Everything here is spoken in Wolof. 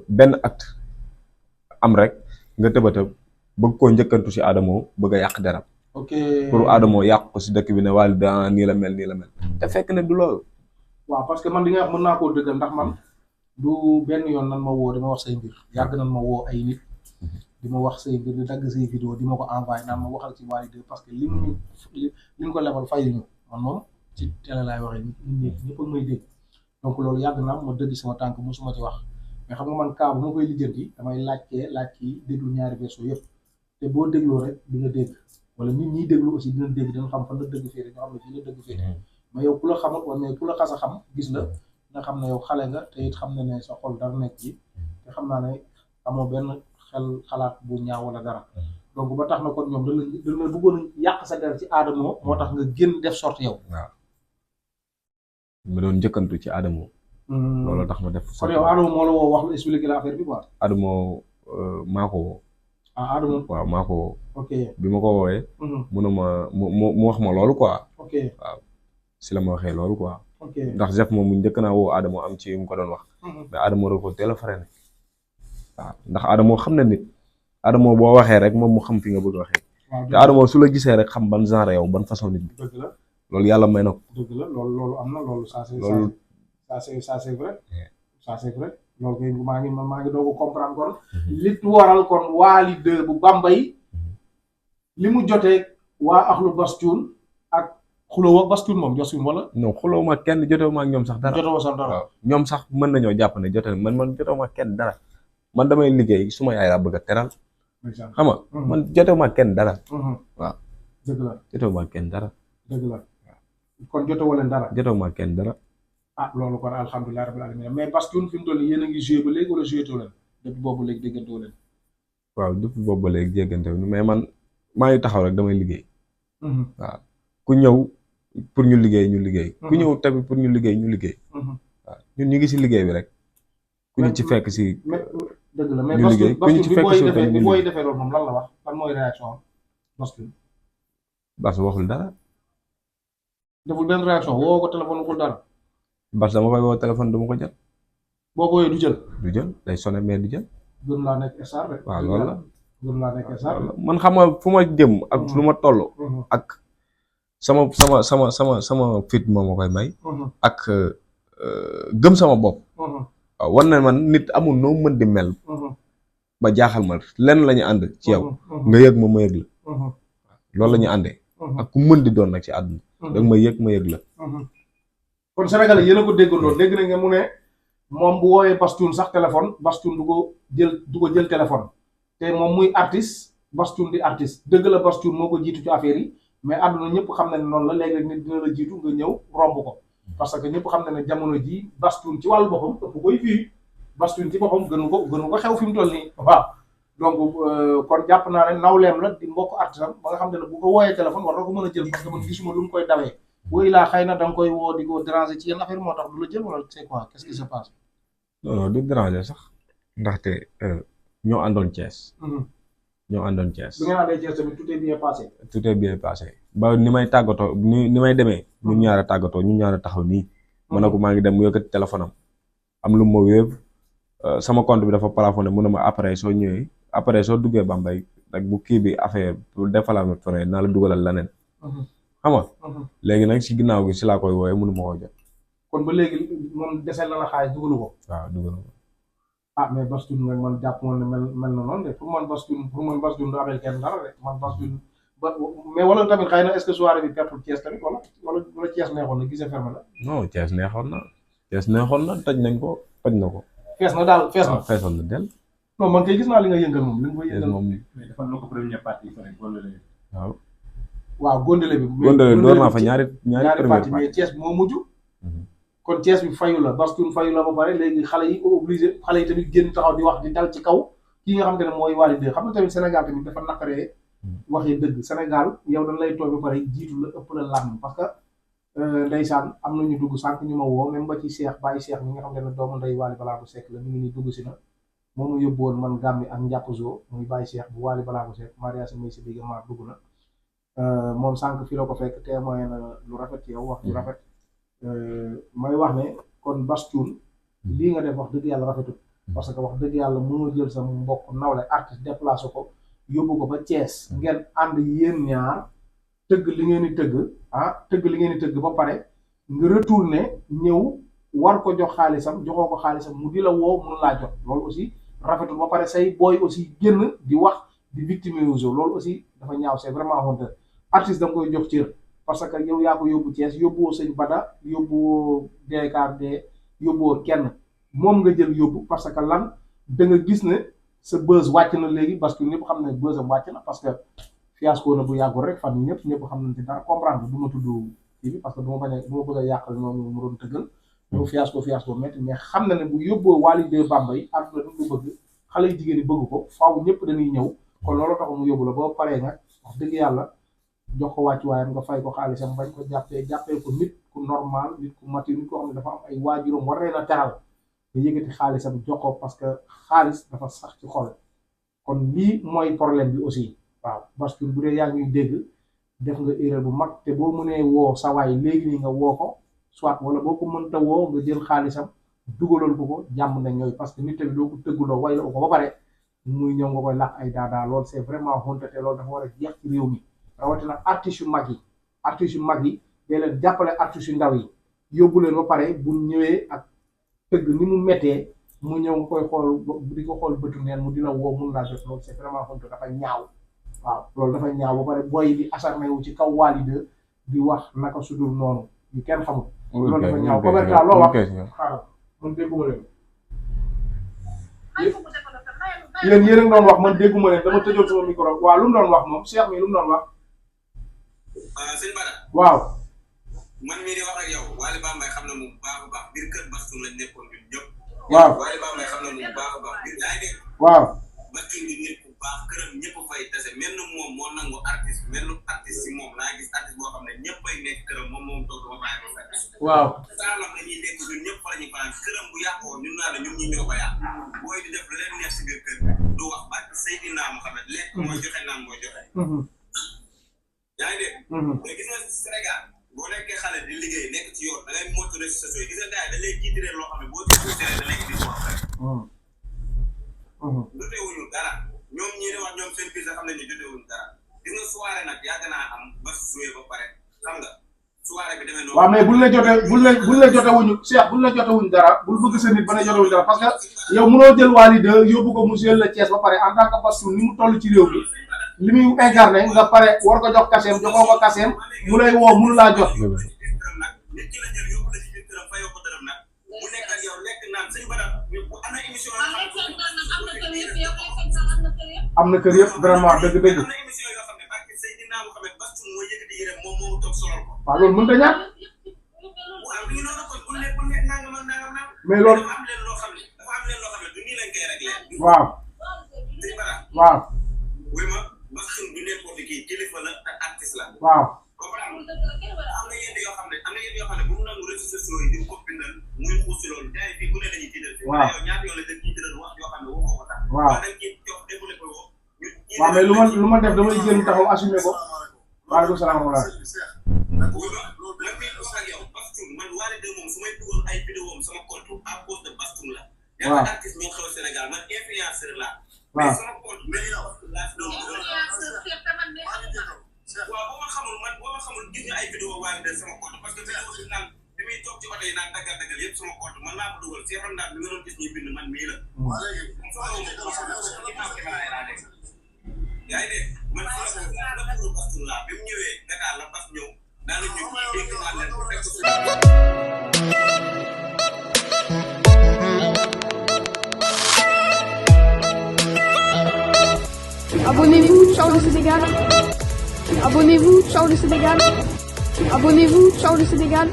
benn acte am rek nga tëbatëb bëgg koo njëkkantu si Adamo bëgg a yàq deram ok pour Adamo yàq ko si dëkk bi ne Wally da nii la mel nii la mel te fekk ne du loolu. waaw parce que man li nga wax mën naa koo dëggal ndax man du benn yoon nan ma woo dama wax say mbir yàgg nan ma woo ay nit di ma wax say mbir di dagg say vidéo di ma ko envoyé naan ma waxal ci Wally 2 parce que li ñu ko lebal fayuñu man moom ci télé laay waxee nit ñëpp a may dégg donc loolu yàgg na ma dëgg sama tànk musuma ci wax mais xam nga man cas bu ma koy lijjanti damay laaj kii déglu ñaari version yëpp te boo dégloo rek di nga dégg wala nit ñiy déglu aussi dina dégg dina xam fan la dëgg féete ñoo xam ne fii la dëgg féete mais yow ku la xamul wala mais ku la xas a xam gis la nga xam ne yow xale nga te it xam ne ne sa xol dara nekk ci te xam naa ne amoo benn xalaat bu ñaaw wala dara donc ba tax na kon ñoom dañ la bëggoon yàq sa der ci Adamo moo tax nga génn def sorte yow. waaw ma doon njëkkantu ci Adamo. loolu tax ma def. kon yow Adamo moo la woo wax lu expliquer la affaire bi quoi. Adamo maa ko woo. ah Adamo waaw maa ko woo. ok bi ma ko woowee. mu wax ma loolu quoi. ok waaw si la ma waxee loolu quoi. ok ndax Jef moom mu njëkk naa woo Adamo am ci mu ko doon wax. mais Adamo da ko teel a freiné. waaw ndax Adamo xam na nit. Adamo boo waxee rek moom mu xam fi nga bëgg waxee. te Adamo su la gisee rek xam ban genre yow ban façon nit bi. dëgg la loolu yàlla may na ko. dëgg la loolu am na loolu ça c'est loolu ça c'est vrai ça c'est vrai loolu kay maa ngi doog a comprendre kon li waral kon Wally 2 bu Bambey li mu jotee waa axlu Bastoun ak xuloo ak Bastoun moom Bastoun wala. non xuloo ma kenn jotee ma ak ñoom sax dara. jotoo sax dara waaw ñoom sax mën nañoo jàpp ne jotee man jotee ma kenn dara man damay liggéey suma yaay laa bëgg a teral. xam nga man jotee ma kenn dara. waaw dëgg la jotee ma kenn dara. dëgg la kon jotewoo leen dara. jotee ma kenn dara. ah loolu kon alhamdulilah rabbil alamin mais Bastoun fi mu toll nii yéen a ngi joué ba léegi wala joué too leen depuis boobu léegi déggantoo leen. waaw depuis boobu ba léegi jéggante wu mais man maa ngi taxaw rek damay liggéey. waaw ku ñëw pour ñu liggéey ñu liggéey. ku ñëw tamit pour ñu liggéey ñu liggéey. waaw ñun ñu ngi si liggéey bi rek. ku ñu ci fekk si. dëgg la mais ñu liggéey ku ñu ci fekk si bi booy defee loolu moom lan la wax lan mooy réaction am Bastoun. Bas waxul dara. deful benn réaction woo ko téléphone waxul dara. Bas dama koy woo téléphone dama ko jël. boo ko woowee du jël. du jël day sonné mais du jël. gën laa nekk star rek. waaw loolu la. gën laa nekk star. man xam nga fu ma jëm ak lu ma toll. ak sama fit moo ma koy may. ak gëm sama bopp. waaw war na man nit amul noo mën di mel. ba jaaxal ma lenn la ñu ànd ci yow. nga yëg ma yëg la. loolu la ñu àndee. ak ku mën di doon nag ci àdduna. danga ma yëg la. kon Sénégalais yéen a ko déggandoo dégg nañ nga mu ne moom bu woowee Bastoun sax téléphone Bastoun du ko jël téléphone te moom muy artiste Bastoun di artiste dëgg la Bastoun moo ko jiitu ci affaire yi mais àdduna ñëpp xam na ne noonu la léegi nit dina la jiitu nga ñëw romb ko parce que ñëpp xam na ne jamono ji Bastoun ci wàllu boppam ëpp koy fii Bastoun ci boppam gënu ko xew fi mu toll nii waaw donc kon jàpp naa ne nawleem la di mbokk artiste am ba nga xam ne bu ko wooyee téléphone war na ko mën a jël parce que man gisuma lu mu koy dawee woy laa xëy na da nga koy woo di ko déranger ci yenn affaire moo tax du la jël wala c'est quoi qu'est-ce qui se passe. non du déranger sax ndaxte ñoo àndoon Thiès. ñoo àndoon Thiès. bu ngeen àndee Thiès tamit tout est bien passé. tout est bien passé ba ni may tàggatoo ni may demee. ñun ñaar a tàggatoo ñun ñaar a taxaw nii. ma ne ko maa ngi dem mu yëkkati téléphone am lu ma wéeb sama compte bi dafa plafonné mu ne ma après soo ñëwee après soo duggee Bambey rek bu kii bi affaire bu defalaa ma frais naa la dugalal leneen. xam nga léegi nag si ginnaaw gi si laa koy wooyee mënu ma koo jot. kon ba léegi moom desel na la xaalis dugalu ko. waaw dugalu ko. ah mais Bastoun nag man jàpp moon ne mel na noonu de pour man Bastoun du amel kenn dara de man Bastoun ba mais wala tamit xëy na est-ce que soirée bi pertul Thiès tamit wala Thiès neexoon na gisee fermé la. non Thiès neexoon na toj nañ ko toj na ko. fees na daal fees na. feesoon na del. non man kay gis naa li nga yëngal moom li nga koy yëngal moom. mais defal na ko première partie waaw. waaw Gondélé bi. Gondélé door naa fa ñaari partie mais Thiès bi moo mujj. kon Thiès bi fayu la Bastoun fayu la ba pare léegi xale yi obligé xale yi tamit génn taxaw di wax di dal ci kaw kii nga xamante ne mooy Wally 2 xam nga tamit Sénégal tamit dafa naqaree waxee dëgg Sénégal yow dañ lay tooy ba pare jiitu la ëpp la làmm parce que ndeysaan am na ñu dugg sànq ñu ma woo même ba ci Cheikh Baye Cheikh mi nga xamante ne doomu ndey Wally Ballago Seck la mi ngi nii dugg si na moom mu yóbbu woon man Gambie ak njàpp zoo muy Baye Cheikh bu Wally Ballago Seck Maria sa may si bigga maar dugg na moom sànq fi la ko fekk témoin na lu rafet ci yow wax lu rafet may wax ne kon Bastoun lii nga def wax dëgg yàlla rafetul parce que wax dëgg yàlla mënoo jël sa mbokk nawle artiste déplacé ko yóbbu ko ba Thiès ngeen ànd yéen ñaar tëgg li ngeen di tëgg tëgg li ngeen di tëgg ba pare nga retourné ñëw war ko jox xaalisam joxoo ko xaalisam mu di la woo mun laa jot loolu aussi rafetul ba pare say booy aussi génn di wax di victimiser loolu aussi dafa ñaaw c'est vraiment honteux artiste da nga koy jox cër parce que yow yaa ko yóbbu Thiès yóbbuwoo sëñ Bada yóbbuwoo DKD yóbbuwoo kenn moom nga jël yóbbu parce que lan da nga gis ne sa buzz wàcc na léegi parce que ñëpp xam ne buzz am wàcc na parce que fiasco na bu yàggul rek fan ñëpp xam nañ ci dara comprendre du ma tudd kii bi parce que du ma bëgg a yàqal ñoom mu doon tëggal ñoo fiasco métti mais xam na ne bu yóbboo Wally 2 Bambey àdduna du ko bëgg xale yu jigéen yi bëgg ko faaw ñëpp dañuy ñëw kon loolu tax mu yóbbu la boo paree nag wax dëgg yàlla jox ko wàcc waayam nga fay ko xaalisam bañ ko jàppee ko nit ku normal nit ku mature nit koo xam ne dafa am ay waajuram war leen a teral nga yëgati xaalisam jox ko parce que xaalis dafa sax ci xol kon lii mooy problème bi aussi waaw parce que bu dee yaa ngi dégg def nga erreur bu mag te boo mënee woo sa waay léegi nii nga woo ko soit wala boo ko mënta woo nga jël xaalisam dugaloon ko jàmm na ñooy parce que nit tamit doo ko tëgguloo way la ko ba pare muy ñëw nga koy làq ay daadaa loolu c'est vraiment honte te loolu dafa war a jeex ci réew mi rawatina artistes yu mag yi day leen jàppale artistes yu ndaw yi yóbbu leen ba pare bu ñëwee ak tëgg ni mu méttee mu ñëw nga koy xool di ko xool bëtu neen mu dina woo mun laa jot loolu c'est vraiment honte dafa ñaaw waaw loolu dafa ñaaw ba pare booy di acharné wu ci kaw Wally 2 di wax naka sudul noonu yu kenn xamul loolu dafa ñaaw Coberta loo wax xaaral man dégguma leen yéen a ngi doon wax man dégguma leen dama tëjoon sama micro waaw lu mu doon wax moom Cheikh mi lu mu doon wax sëñ Bada waaw man mii di wax ak yow Wally Bambey xam na mu baax a baax biir kër Bastoun lañ nekkoon ñun ñëpp waaw Wally Bambey xam na mu baax a baax biir yaa ngi dégg waaw Bastoun di nit ku baax këram ñëpp fay tase mel na moom moo nangu artiste mel na artiste si moom laa gis artiste boo xam ne ñëpp ay nekk këram moom toog dama bàyyi ko fekk waaw saalam la ñuy nekk ñun ñëpp fa la ñuy fanaan këram bu yàqoo ñun naa la ñun ñu ñoo ko yàq booy di def lu leen neex si biir kër du wax ba Seydina Mohamed lekk mooy joxe naan mooy joxe yaa ngi dégg mais gis nga Sénégal boo nekkee xale di liggéey nekk ci yoon da ngay motu réseaux sociaux yi gis nga gars yi da lay jiitiree loo xam ne boo ci tuutiree da léegi di wax rek jotewuñu dara ñoom ñii di wax ñoom seen biir sax xam nañ ne jotewuñu dara gis nga soirée nag yàgg naa am ba joué ba pare xam nga soirée bi demee noonu waaw mais buñ la jotewuñu Cheikh buñ la jotewuñu dara bul bëgg sa nit ba ne jotewuñu dara parce que yow mënoo jël Wally 2 yóbbu ko mu jël la Thiès ba pare en tant que Bastoun ni mu toll ci réew mi li muy incarné nga pare war ko jox kaseem joxoo ko kaseem mu lay woo mënu laa jot nit ki la jël yóbbu la ci biir këram fayoo ko dërëm nag mu nekk ak yow lekk naan sëñ Bada bu am na émission am na kër yëpp vraiment dëgg-dëgg am na émission yoo xam ne parce que Seydina Mohamed Bastoun mooy yëkkati yërëm moom moomu toog solol ko waaw loolu mënut a ñàkk waaw bi ñu noonu kon bu nekk nangam mais loolu dafa am leen loo xam ne du nii lañ koy réglé waaw sëñ Bada waaw wuy ma Bastoun du n'importe qui kilifa la ak artiste la waaw comprendre am na yenn yoo xam ne bu mu nangu réseaux sociaux yi di ko bindal muy xuus si loolu gars yi fii ku ne dañuy tiital fi yow ñaata yoon la def tiital wax yoo xam ne waxoo ko tax waaw dañ ci jox déggule ko woo waaw mais lu ma def damay génn taxaw assumé ko waaleykum salaam wa rahmatulah wuy ma man mii wax ak yow Bastoun man Wally 2 moom su may dugal ay vidéo am sama compte à cause de Bastoun la ñaata artiste ñoo xew Sénégal man influenceur la mais sama compte mel na laa fi doon waaw boo ma xamul gis nga ay vidéo Wally 2 sama compte parce que vidéo bi naan bi muy toog ci oto yi naan daggal yëpp sama compte man naa ko dugal si xam naa bi nga doon gis ñuy bind man mii la yaa ngi dégg man la Bastoun laa bi mu ñëwee Dakar la Bass ñëw daana ñu dégg naa leen ko fekk Abonnez-vous, ciao le Sénégal. Abonnez-vous, ciao le Sénégal. Abonnez-vous, ciao le Sénégal.